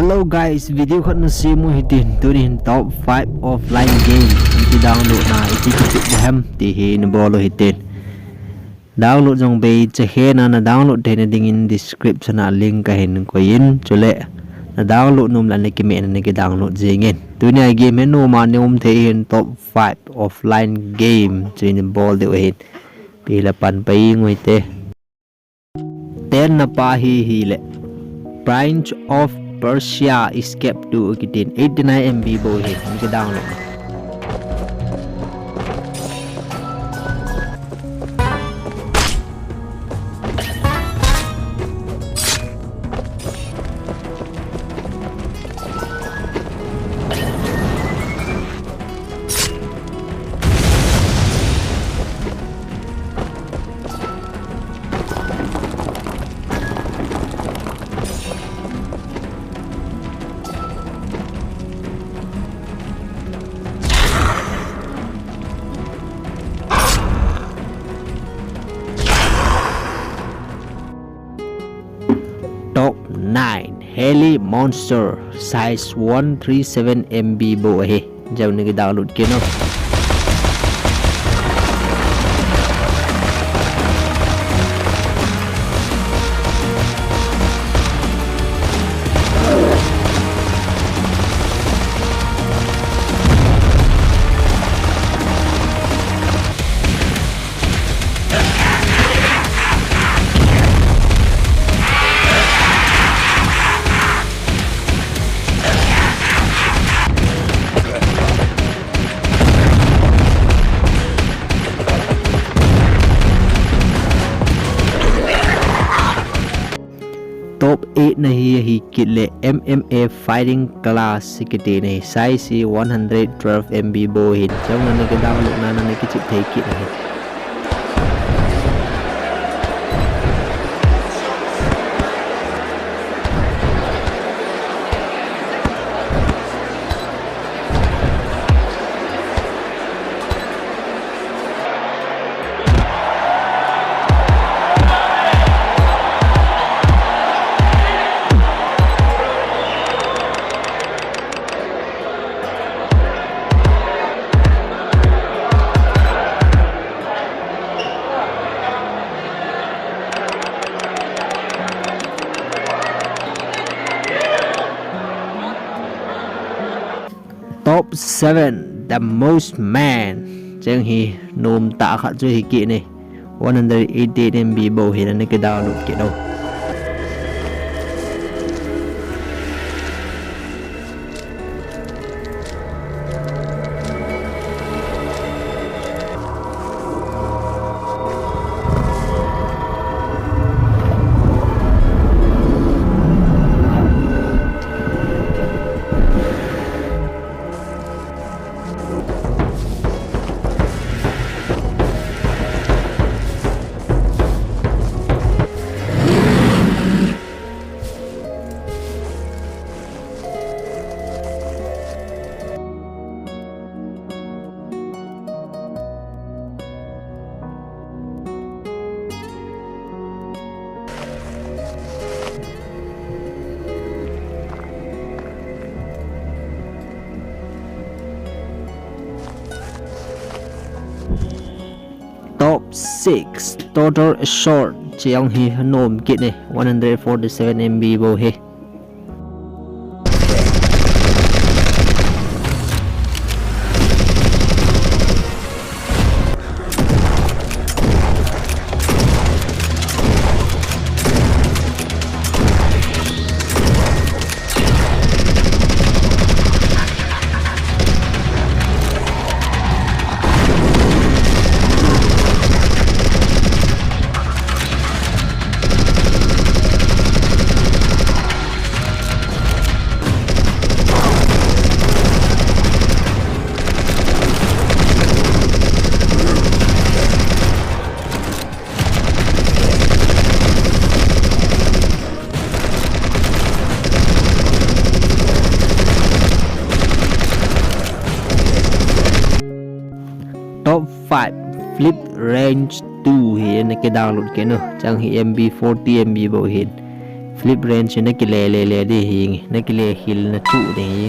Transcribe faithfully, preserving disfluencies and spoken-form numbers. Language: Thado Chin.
Hello guys, video khat na simu hitin, tuni hin top five offline game iti download na iti kichip bohem ti hi na bolo hitin. Download jong bei chehena na download theina dingin description a link kahin koiyin, chule na download nom le na kime na ki download jingin. Tuni a game hi numa neum thei hin top five offline game chuin bol deu hin. Pila pan pai ngui te. Ten na pa hi hile Prince of Persia Escape two kitin eighty nine M B bou hi, na ki download. Top nine, Heli Monster, size one three seven M B bou ahi. Jao na ki download kit o. Top eight na hi, hi kit le M M A Fighting Class kiti na hi, size hi one hundred twelve M B bou hin, jao na na ki download na na ki chip thei kit na hi. Top seven, The Most Man. Cheng hi nom tah khat chu hi kit ni. One hundred eighty-eight M B bou hi na ki download kit o. Top six, Total Assault, cheng hi nom kit ni, one hundred forty-seven M B bou hi. Top five, Flip Range two hi na ki download kit o. Cheng hi M B forty M B bou hin. Flip range na kile le le di hi, na kile hil na chu di hi.